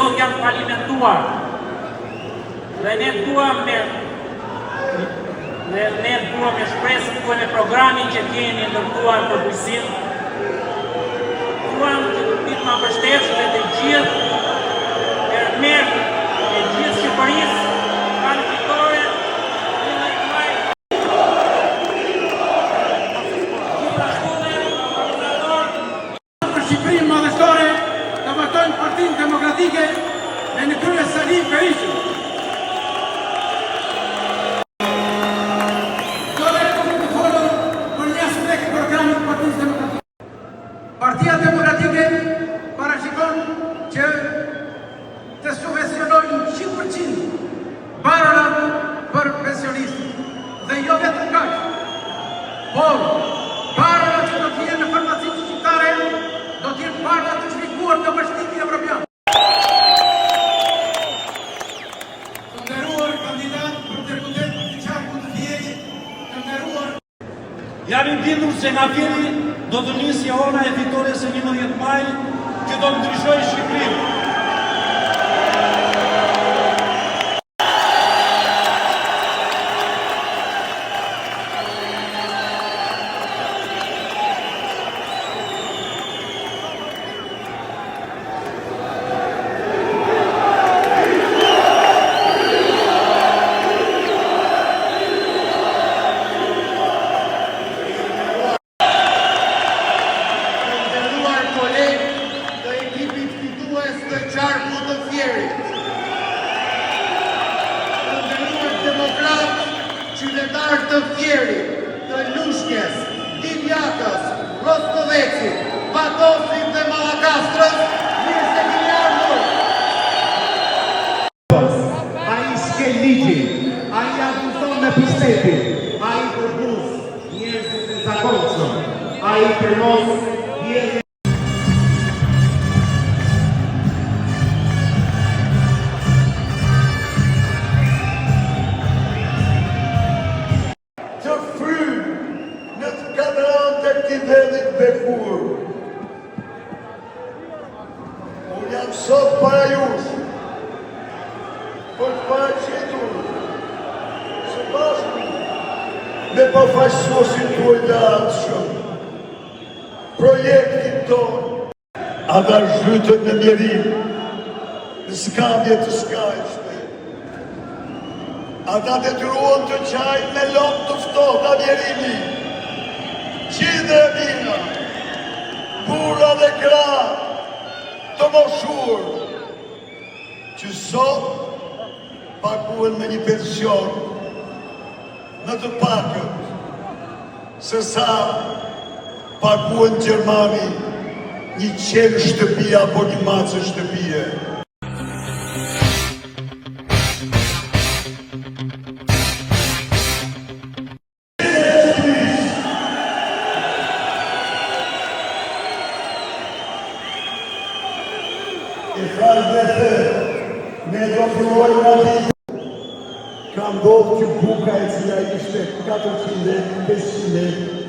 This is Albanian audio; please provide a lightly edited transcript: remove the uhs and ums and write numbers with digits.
sot janë falimentuar. Dhe ne duam me dhe ne duam me shpresën tuaj me programin që keni ndërtuar për bujqësinë. Duam që të të ma mbështesë dhe të gjithë fermerët e gjithë Shqipërisë kanë fitore 11 maj. Gjithashtu dhe organizator Për Shqipërinë madhështore të votojnë Partinë Demokratike me në krye Sali Berishën. Do të të folur për një aspekt të programit të Partisë Demokratike. Partia Demokratike parashikon që të subvencionojë 100% barnat për pensionistët. Dhe jo vetëm kaq, por barnat që do të jenë në farmacitë shqiptare do të jenë barna të certifikuar nga Bashkimi Evropian. Të nderuar kandidat për deputet të qarkut të Fierit, të nderuar Jam i bindur se nga Fieri do të nisë jehona e fitores së 11 majit që do të ndryshojë Shqipërinë. Të nderuar kolegë të ekipit fitues të qarkut të Fierit. Të nderuar demokrat, qytetarë të Fierit, të Lushnjes, Divjakës, Roskovecit, Patosit dhe Mallakastrës, mirë se keni ardhur. Ai shkel ligjin, ai abuzon me pushtetin, ai përbuz njerëzit e zakonshëm, ai firmos vjedhjen. Të fryn në të katër anët e këtij vendi të bekuar. Unë jam sot para jush për të paraqitur së bashku me përfaqësuesin tuaj të ardhshëm projektin tonë. Ata zhytën në mjerim, në skamje të skajshme. Ata detyruan të qajnë me lot të ftohta mjerimi. Qindra mijëra, burra dhe gra të moshuar, që sot paguhen me një pension më të pakët se sa paguhen në Gjermani një qen shtëpie apo një mace shtëpie. E thashë dhe the, ne do fillojmë nga viti. Ka ndodhur që buka e cila ishte 400 lekë, 500 lekë.